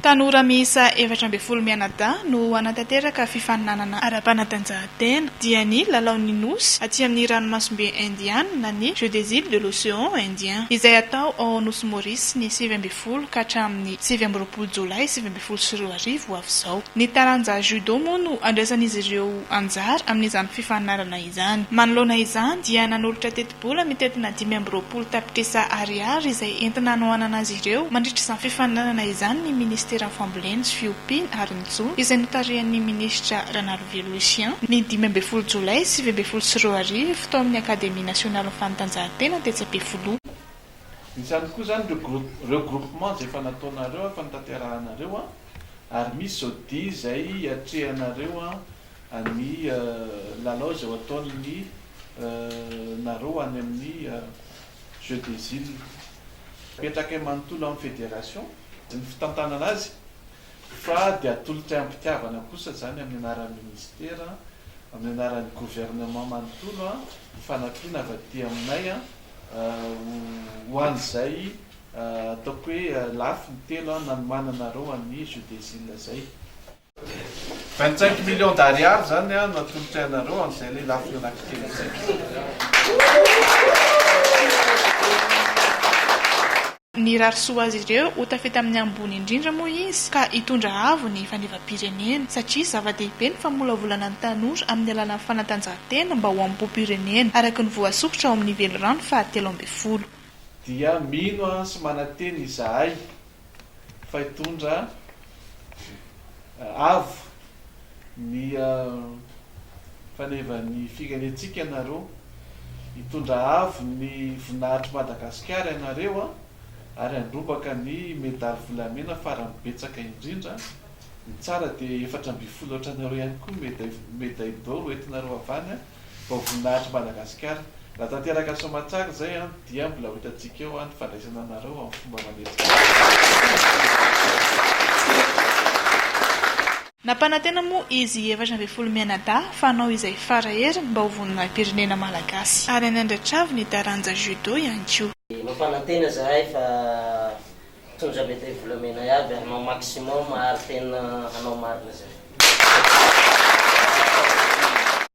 Tanora miisa 14 mianadahy no hanatanteraka fifaninanana ara-panatanjahantena, dia ny Lalaon'ny Nosy aty amin'ny ranomasimbe Indiana na ny Jeux des Iles de l'Océan Indien, izay hatao ao Nosy Maurice ny 19 ka hatramin'ny 29 jolay 2019 ho avy izao. Ny taranja Judo moa no andraisan'izy ireo anjara amin'izany fifaninanana izany. Manoloana izany dia nanolotra tetibola mitentina 25 tapitrisa ariary izay entina hanohanana azy ireo mandritra izany fifaninanana izany ny Ministeran'ny Fambolena sy Fiompiana ary ny Jono izay notarihan'ny Minisitra Ranarivelo Lucien ny 15 jolay 2019 tao amin'ny Akademia Nasionalin'ny Fanatanjahantena tetsy Ampefiloha. Misy ihany koa izany ireo regroupement izay efa nataonareo, efa notanterahanareo ary misy izao dia izay hiatrehanareo ny lalao izay ho ataon'ny nareo any amin'ny Jeux des Iles. Apetrakay manontolo amin'ny fédération ny fitantanana azy fa dia atolotray am-pitiavana kosa izany amin'ny anaran'ny ministera, amin'ny anaran'ny gouvernement manontolo ny fanampiana avy aty aminay ho an'izay ataoko hoe lafiny telo nanomananareo an'ny Jeux des Iles izay. 25 millions d'ariary izany no atolotray anareo amin'izay ilay lafiny anankitelo izay. Nirary soa azy ireo ho tafita amin'ny ambony indrindra moa izy ka hitondra avo ny fanevam-pirenena satria zava-dehibe ny famolavolana ny tanora amin'ny alalan'ny fanatanjahantena mba ho amboam-pirenena araka ny voasokitra ao amin'ny velirano faha 13. Dia mino sy manantena izahay fa hitondra avo ny fanevan'ny firenentsika ianareo, hitondra avo ny voninahitr'i Madagasikara ianareo ary handrombaka ny medaly volamena farany betsaka indrindra, ny tsara dia 14 ohatranareo ihany koa médaille d'or ho entinareo avy any. Vao voninahitr'i Madagasikara. Raha tanteraka soamatsara izay an, dia mbola ho hitantsika eo an ny fandraisana anareo amin'ny fomba manetsika. Nampanantena moa izy 14 mianadahy fa hanao izay fara heriny mba ho voninahi-pirenena malagasy. Ary hanandratra avo ny taranja judo ihany koa. Mampanantena zahay fa hitondra medaille volamena iaby, hanao maximum ary tena hanao marina zay.